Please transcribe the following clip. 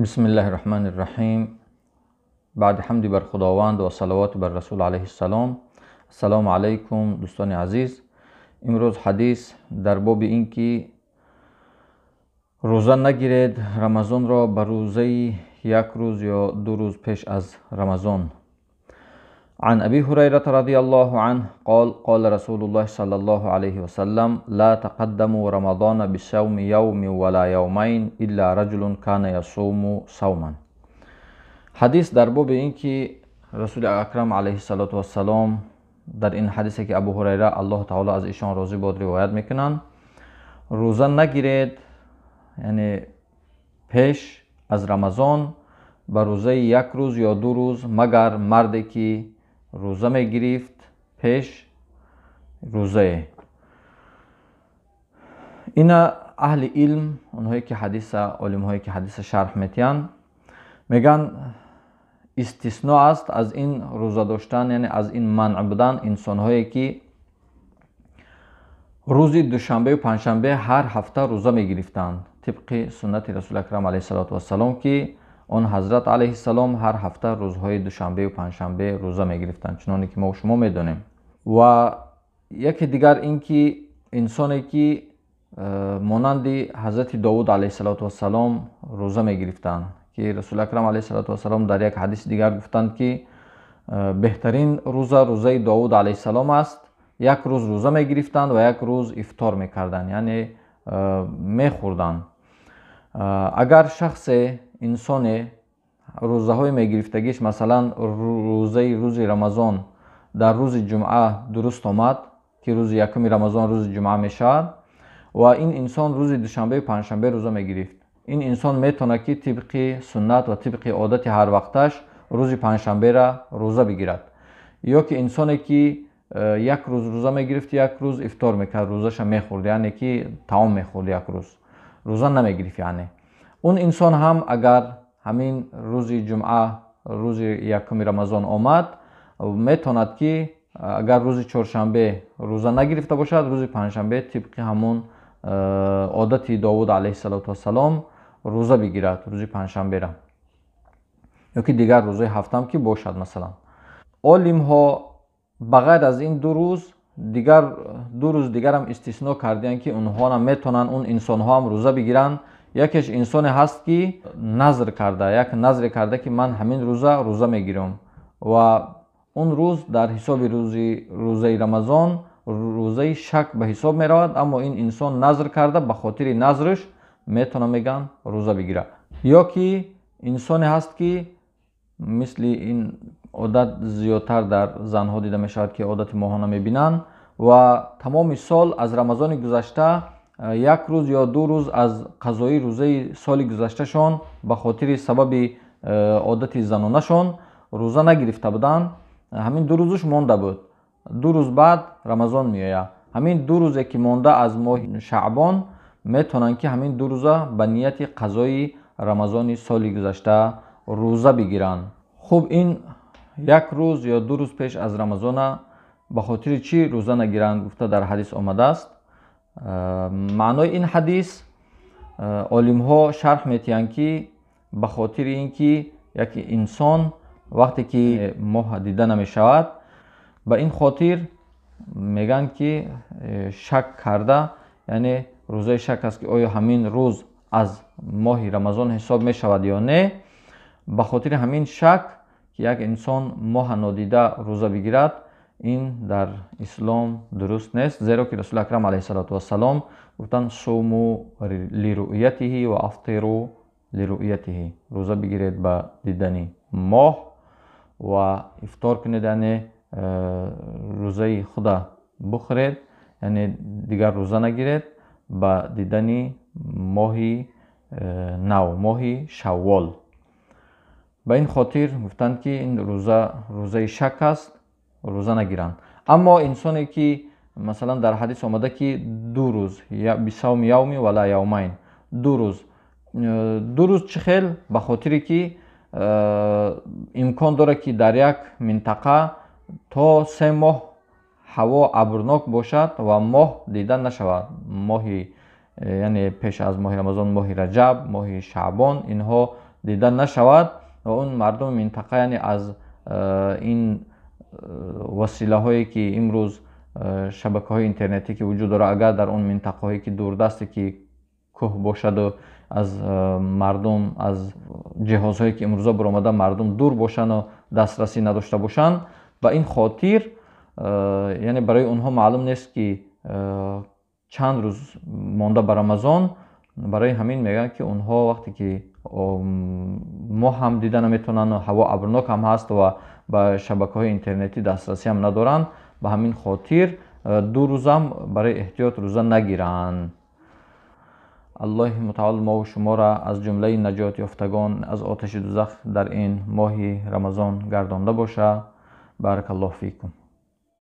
بسم الله الرحمن الرحیم. بعد حمد بر خداوند و صلوات بر رسول علیه السلام. السلام علیکم دوستان عزیز. امروز حدیث در باب این که روزه نگیرید رمضان را به روزه یک روز یا دو روز پیش از رمضان. عن أبي هريرة رضي الله عنه قال قال رسول الله صلى الله عليه وسلم لا تقدموا رمضان بصوم يوم ولا يومين إلا رجل كان يصوم صوما. حدیث در باب این که رسول اکرم علیه الصلاة والسلام در این حدیثی که ابو هریره الله تعالی از ایشان راضی باد روایت میکنند، روزه نگیرید یعنی پیش از رمضان به روزه یک روز یا دو روز، مگر مردی که روزه میگرفت پیش روزه. اینا اهل علم، اونهایی که حدیث، عالمهایی که حدیث شرح میتین، میگن استثناء است از این روزه داشتن، یعنی از این منع بودن انسانهایی که روزی دوشنبه و پنجشنبه هر هفته روزه میگرفتند طبق سنت رسول اکرم علیه الصلاة والسلام که آن حضرت علیه السلام هر هفته روزهای دوشنبه و پنجشنبه روزه میگرفتند، چنانی که ما و شما میدانیم. و یکی دیگر این که انسانی که مانند حضرت داود علیه السلام روزه میگرفتند که رسول اکرم علیه السلام در یک حدیث دیگر گفتند که بهترین روزه روزه داود علیه السلام است. یک روز روزه میگرفتند و یک روز افطار میکردند، یعنی میخوردند. اگر شخص انسان روزه های میگرفتگیش مثلا روزه روز رمضان در روز جمعه درست آمد که روز یکم رمضان روز جمعه میشود و این انسان روز دوشنبه و پنجشنبه روزه میگرفت، این انسان میتونه که طبق سنت و طبق عادت هر وقتش روز پنجشنبه را روزه بگیرد. یا که انسانی که یک روز روزه میگرفت یک روز افطار میکرد، روزش میخورد، یعنی که طعام میخورد، یک روز روزه نمیگرفت، یعنی اون انسان هم اگر همین روز جمعه روز یکم رمضان آمد میتواند که اگر روز چهارشنبه روزه نگرفته باشد روز پنجشنبه طبق همون عادت داود علیه السلام روزه بگیرد روز پنجشنبه را، یا که دیگر روزه هفتم که باشد. مثلا عالم ها بغیر از این دو روز دیگر، دو روز دیگر هم استثناء کردند که اونها هم میتونن، اون انسان ها هم روزه بگیرن. یکیش انسانی هست که نظر کرده، یک نظر کرده که من همین روزه روزه میگیرم و اون روز در حساب روزه رمضان روزه شک به حساب میرود، اما این انسان نظر کرده، به خاطر نظرش میتونه میگن روزه بگیره. یا که انسانی هست که مثل این عادت زیادتر در زنها دیده میشود که عادت ماهانه میبینن و تمام سال از رمضان گذشته یک روز یا دو روز از قضای روزه سال گذشتهشان به خاطر سبب عادت زنانشان روزه نگرفته بودند، همین دو روزش مانده بود. دو روز بعد رمضان میآید، همین دو روزه که مانده از ماه شعبان میتونن که همین دو روزه به نیت قضای رمضان سال گذشته روزه بگیرن. خب این یک روز یا دو روز پیش از رمضان به خاطر چی روزه نگیرند گفته در حدیث آمده است. معنای این حدیث عالم ها شرح میتین که به خاطر اینکه یک انسان وقتی که ماه دیده نمیشود، به این خاطر میگن که شک کرده، یعنی روزه شک است که آیا همین روز از ماه رمضان حساب میشود یا نه. به خاطر همین شک که یک انسان ماه نادیده روزه بگیرد، این در اسلام درست نیست، زیرا که رسول اکرم علیه السلام گفتند صوموا لرؤیته و افطروا لرؤیته، روزه بگیرید به دیدن ماه و افطار کنید، یعنی روزه خود بخورید، یعنی دیگر روزه نگیرید به دیدن ماه نو، ماه شوال. به این خاطر گفتند که این روزه روزه شک است، روزه نگیرند. اما انسانی که مثلا در حدیث آمده که دو روز بصوم یومی ولا یومین، دو روز، دو روز چه خیل؟ به خاطری که امکان داره که در یک منطقه تا 3 ماه هوا ابرناک باشد و ماه دیده نشود. ماه یعنی پیش از ماه رمضان، ماه رجب، ماه شعبان، اینها дида нашавад ва он мардуми минтақа, яъне аз ин василаҳое, ки имрӯз шабакаҳои интернетӣ ки вуҷуд дорад, агар дар он минтақаҳое ки дурдасте, ки кӯҳ бошаду аз мардум, аз ҷиҳозҳое ки имрӯза баромада, мардум дур бошанду дастрасӣ надошта бошанд, ба ин хотир, яъне барои онҳо маълум нест, ки чанд рӯз монда ба Рамазон. Барои ҳамин мегӯянд, ки онҳо вақте ки моҳ ҳам дида наметавонанд, ҳаво абрнок ҳам ҳаст ва ба шабакаҳои интернетӣ дастрасӣ ҳам надоранд, ба ҳамин хотир 2 рӯзам барои эҳтиёт рӯза нагиранд. Аллоҳи мутаол мову шуморо аз ҷумлаи наҷот ёфтагон аз оташи дузах дар ин моҳи Рамазон гардонда боша. Баракаллоҳу фикум.